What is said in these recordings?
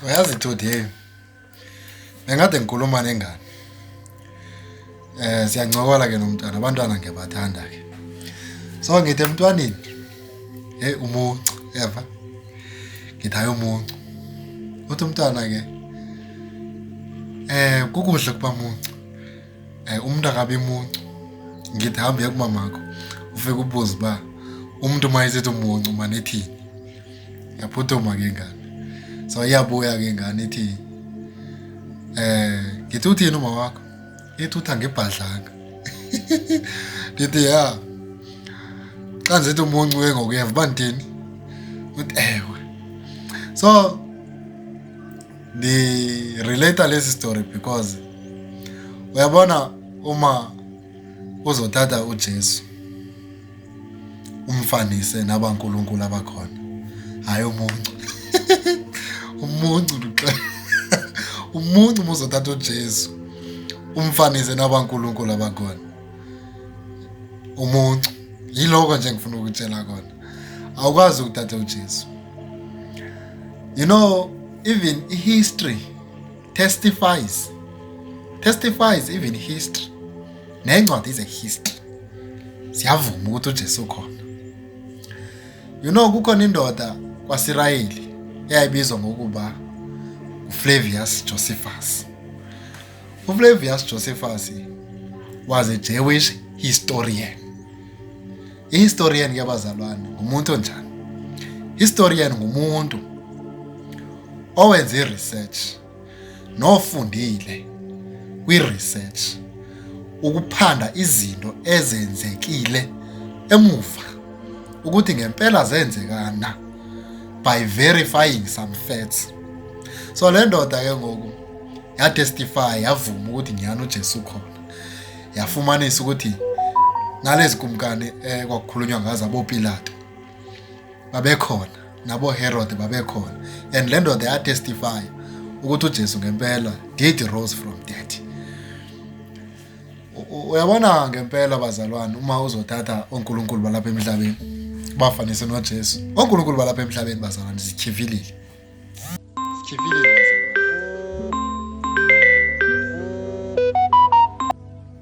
Uyazi today bengade ngikhuluma nengane. Siyancokola ke nomntwana, abantwana ngiyabathanda ke. So ngithi emntwaneni, hey umuncu, yeva. Ngithi hayi umuncu. Uthi umntwana ke kukuhle kuba muncu. Umuntu akabi muncu. Ngithi hamba uye kumamakho ufike ubuze uba umuntu uma esithi umuncu manithini. Yaphuthuma ke ingane. So iyabuya ke ingane ithi ngithi uthini uma wakho? Ithi uthi angibhadlanga. Ndithi ya. Xa ndithi umuncu ke ngoku uyeva uba ndithini? Uthi ewe. So ndi-relate lesi story because uyabona uma uzothatha uJesu umfanise nabankulunkulu abakhona, hayi umuncu. Umuncu luxe umuncu uma uzothatha uJesu umfanise nabankulunkulu abakhona, umuncu. Yiloko nje ngifuna ukutshela kona, awukwazi ukuthatha uJesu. You know, even history testifies even history nencwadi ze-history siyavuma ukuthi uJesu ukhona. You know, kukhona indoda kwaSirayeli eyayibizwa ngokuba uFlavius Josephus. uFlavius Josephus was a Jewish historian. I-historian ke bazalwane ngumuntu onjani? Historian ngumuntu owenza i-research nofundile kwi-research ukuphanda izinto ezenzekile emuva ukuthi ngempela zenzekana by verifying some facts. So le ndoda ke ngoku yatestify, yavuma ukuthi nyhani uJesu ukhona. Yafumanisa ukuthi nalezi kumkani ekwakukhulunywa ngazo aboPilato babekhona, nabo Herod babekhona, and le ndoda yatestify ukuthi uJesu ngempela did rose from death. Uyabona ngempela bazalwane, uma uzothatha onkulunkulu balapha emhlabeni bafanise noJesu, onkulunkulu balapha emhlabeni bazalwane zityhivilile, zityhivilile bazalwane.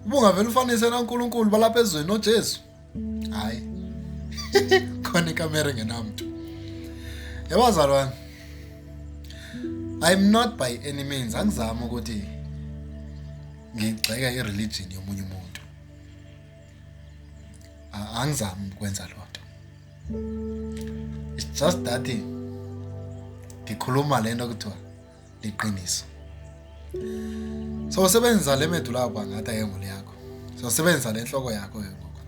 Ubungavele ufanise nankulunkulu balapha ezweni noJesu, hayi khona ikamera engenamntu. Yabazalwane, I'm not by any means, angizami ukuthi ngigxeka i-religion yomunye umuntu, angizami ukwenza loo nto. It's just that ngikhuluma lento kuthiwa liqiniso. So usebenzisa le medulla oblongata yenguli yakho, so usebenzisa le nhloko yakho ke ngoku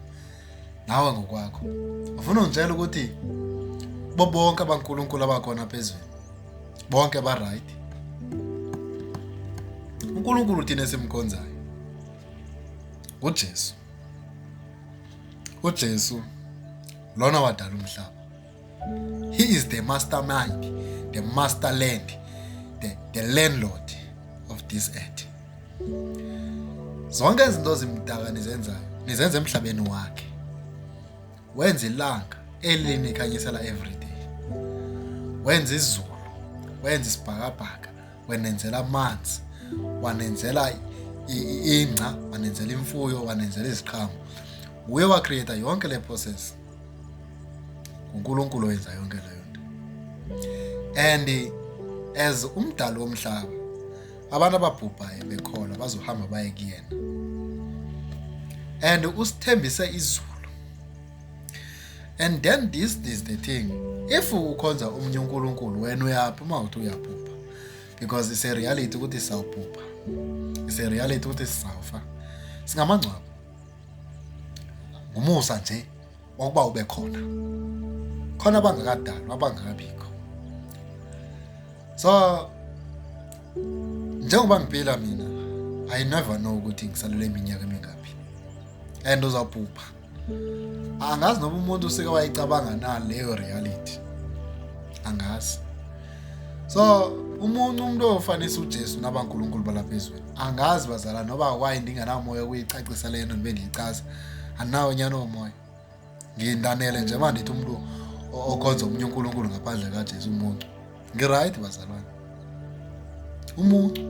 nawe ngokwakho ufuna ungitshela ukuthi bo bonke abankulunkulu abakhona phezulu bonke ba right. uNkulunkulu thina esimkhonzayo uJesu. uJesu lona wadala umhlaba. He is the mastermind, the master land, the landlord of this earth. Zonke izinto zimdaka nizenzayo nizenza emhlabeni wakhe. Wenza ilanga elinikhanyisela every day, wenza izulu, wenza isibhakabhaka, wenenzela amanzi, wanenzela ingca, wanenzela imfuyo, wanenzela iziqhamo. Uye wacreate yonke le process. UNkulunkulu oyenza yonke leyo nto. And as umdali womhlaba, abantu ababhubhayo bekholwa bazohamba baye kuyena. And usithembise izulu. And then this is the thing, if ukhonza omunye uNkulunkulu wena uyaphi uma uthi uyabhubha? Because it's a reality ukuthi sawubhubha, it's a reality ukuthi sizawufa, singamangcwaba. Ngumusa nje wakuba ube khona, khona abangakadalwa abangakabikho. So njengoba ngiphila mina, I never know ukuthi ngisalele iminyaka emingaphi and uzawubhubha. Angazi noma umuntu useke wayicabanga na leyo reality, angazi. So umuntu ofanisa uJesu nabankulunkulu balapha ezweni, angazi bazala noba kwayi ndingenamoya ukuyicacisa le nto ndibe ndiyichaza, andinawo nyana omoya. Ngindanele nje uma ndithi umuntu okhonza omunye uNkulunkulu ngaphandle kaJesu umuntu. Ngiright bazalwane. Umuncu.